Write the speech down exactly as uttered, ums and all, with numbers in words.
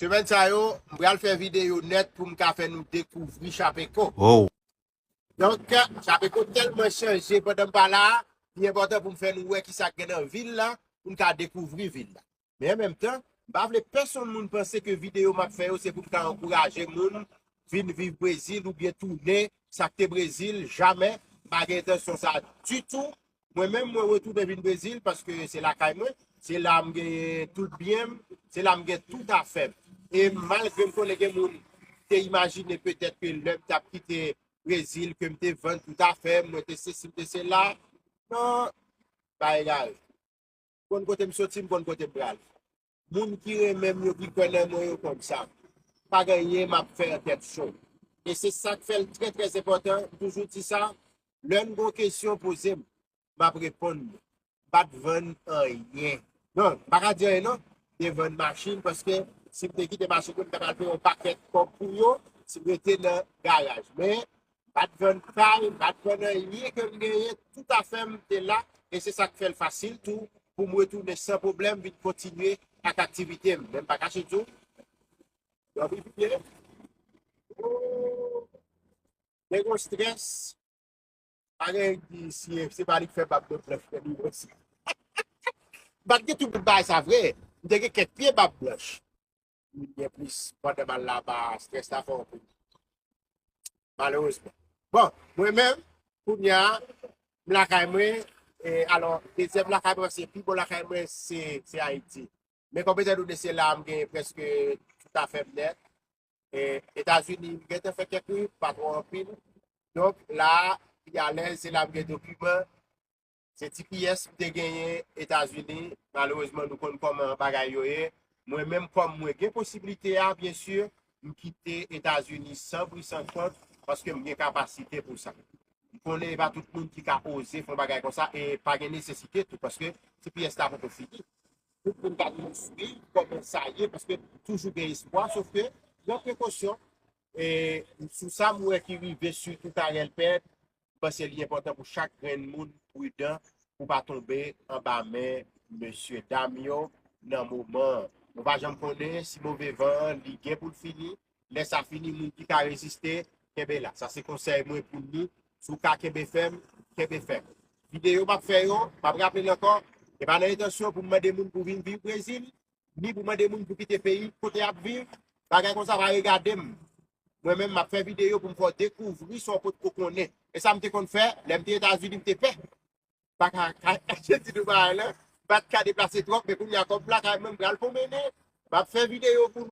Semèn sa yo, m pral fè videyo nèt pou m ka fè nou dekouvri Chapeko. Oh. Donk, Chapeko tèlman chanje pandan m pa la, li enpòtan pou m fè nou wè ki sa k gen nan vil la, pou n ka dekouvri vil la. Men an menm tan, m pa vle pèsonn moun panse ke videyo m ap fè yo se pou m ka ankouraje moun vin viv Brezil oubyen tounen sa k te Brezil, jamè, m pa gen entansyon sa ditou. Mwen menm, mwen retounen vin Brezil paske se lakay mwen, se la m genyen tout byen m, se la m gen tout afè m. E malgre m konnen gen moun te imajine petèt ke lè m t ap kite Brezil, ke m te vann tout afè m, mwen te sesi, m te sela, non, pa egare. M konn kote m soti, m konn kote m prale. Moun ki renmen m yo, ki kwè nan mwen yo konn sa. Pa gen anyen m ap fè an tèt cho. E se sa k fè l trè, trè enpòtan, m toujou di sa, lè n gon kesyon, poze m, m ap reponn nou. M pa t vann anyen. Non, m pa ka di anyen non. M te vann machin paske si m te kite machin yo, m ta pral peye yon pakèt kòb pou yo, si m rete nan garaj. Men, m pa t vann kay, m pa t vann anyen ke m genyen, tout afè m te la, e se sa k fè l fasil tou pou m retounen san pwoblèm, vin kontinye ak aktivite m. Men m pa kache di w, dòmi byen. Te gon strès, pa gen di si se pa li k fè bab mwen blanch, men li osi. M pa t gen tout bout bagay sa vre. M te gen kèk pye bab blanch. Li gen plis pandan m al laba, strès la fè w anpil. Malerezman. Bon, mwen menm, kounye a, m lakay mwen, e, alò, dezyèm lakay mwen, se pi bon lakay mwen, se, se Ayiti. Men kòm etandone se la m gen prèske tout afè m nèt. E, Etazini, m gentan fè kèk trip, pa twò anpil. Donk, la, pi alèz, se la m gen dokiman. Se ti pyès m te genyen Etazini. Malerezman, nou konn kòman bagay yo ye. Mwen menm, kòm mwen gen posiblite a, byen si, m kite Etazini san bri, san kont, paske m gen kapasite pou sa. M konnen e pa tout moun ki ka oze fè yon bagay konsa, e pa gen nesesite tou, paske ti pyès la poko fini. Tout moun ka toujou swiv kòman sa ye, paske toujou gen espwa, sof ke pran prekosyon. E sou sa m wè ki rive, sitou Carel Pèd, m panse li enpòtan pou chak grenn moun pridan pou pa tonbe anba men mesye dam yo nan moman an. Nou pa janm konnen si move van an, li gen pou l fini. Lè sa fini, moun ki ka reziste, kenbe la. Sa se konsèy mwen pou nou. Si w ka kenbe fèm, kenbe fèm. Videyo m ap fè yo, m ap raple l ankò, e pa nan entansyon pou m mande moun pou vin viv Brezil, ni pou mande moun pou kite peyi kote y ap viv. Bagay konsa pa regade m. Mwen menm, m ap fè videyo pou m fè w dekouvri sa w potko konnen. E sa m te konn fè, lè m te Etazini, m te pè. Pa ka, ka, je di nou bagay la, m pa t ka deplase twòp, men kounye a, kòm m lakay mwen, m pral pwomennen, m ap fè videyo pou